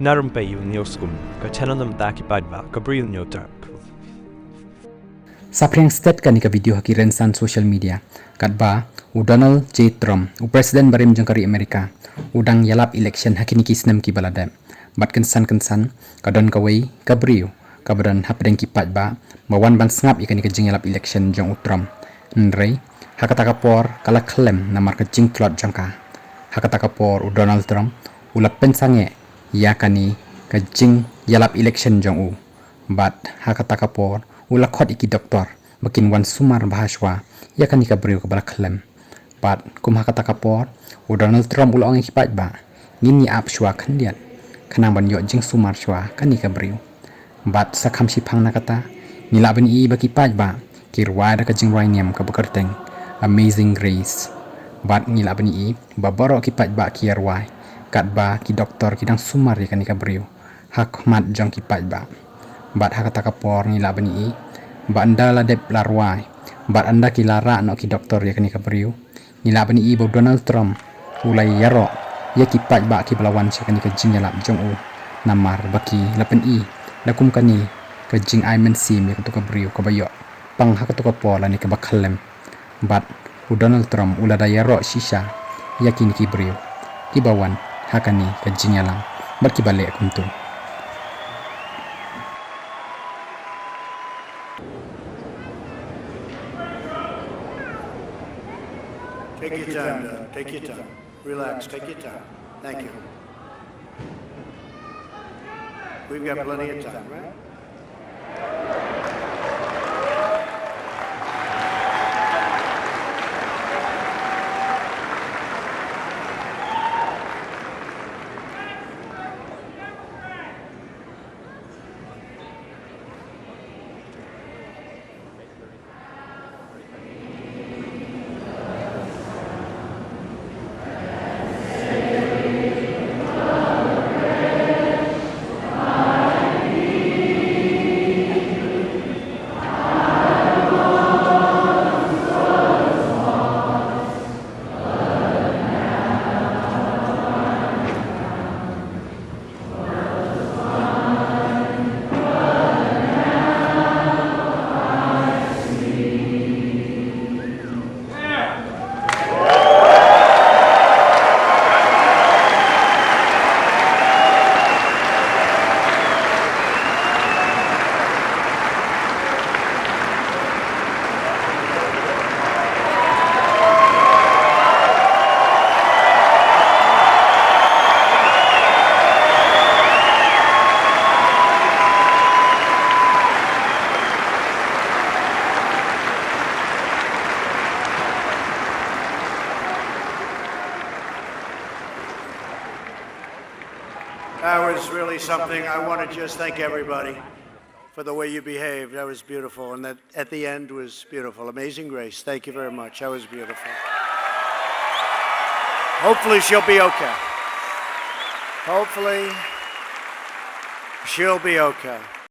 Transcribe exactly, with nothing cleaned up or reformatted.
Na Rumpei u News Kum, ka channel na bynta ki paidbah ka Bri u News Trump. Saphriang stet kane ka video ha ki rynsan social media, katba u Donald J Trump, u president barim jong ka ri America, u dang ïalap election ha kine ki snem kiba la dep. Bad kynsan kynsan, ka don kawei ka briew kaba don hapdeng ki paidbah ba wan ban sngap ïa kane ka jingïalap election jong u Trump. Hynrei ha kata ka por ka la khlem namar ka jingtlot jong ka. Ha kata ka por u Donald Trump u la pynsangeh ïa kane ka jingïalap election jong u. Bad ha kata ka por u la khot ïa ki doktor ba kin wan sumar bha shuwa ïa kane ka briew kaba la khlem. Bad kum ha kata ka por u Donald Trump u la ong ïa ki paidbah, ngin ïa ap shuwa khyndiat khnang ban ïoh jingsumar shuwa kane ka briew. Bad sa kham shiphang na kata, ngi lah ban ïohi ba ki paidbah ki rwai da ka jingrwai niam kaba kyrteng Amazing Grace. Bad ngi lah ban ïohi ba baroh ki paidbah ki ïa rwai katba ki doktor ki dang sumar ïa kane ka briew ha khmat jong ki paidbah. Bad ha kata ka por ngi lah ban ïohi ba ynda la dep la rwai bad ynda ki la rah noh ki doktor ïa kane ka briew, ngi lah ban ïohi ba u Donald Trump u la ïaroh ïa ki paidbah kiba la wan sha kane ka jingïalap jong u, namar ba ki la pyni da kum kane ka jingai mynsiem ïa kato ka briew kaba ïoh pang ha kato ka por lane kaba khlem. Bad u Donald Trump u la da ïaroh shisha ïa kine ki briew kiba wan ha kane ka jingïalang bad kiba leh kumto. Take your time, Doug. Take your time. Relax. Take your time. Thank you. We've got plenty of time, right? That was really something. I want to just thank everybody for the way you behaved. That was beautiful. And that at the end was beautiful. Amazing Grace. Thank you very much. That was beautiful. Hopefully she'll be okay. Hopefully she'll be okay.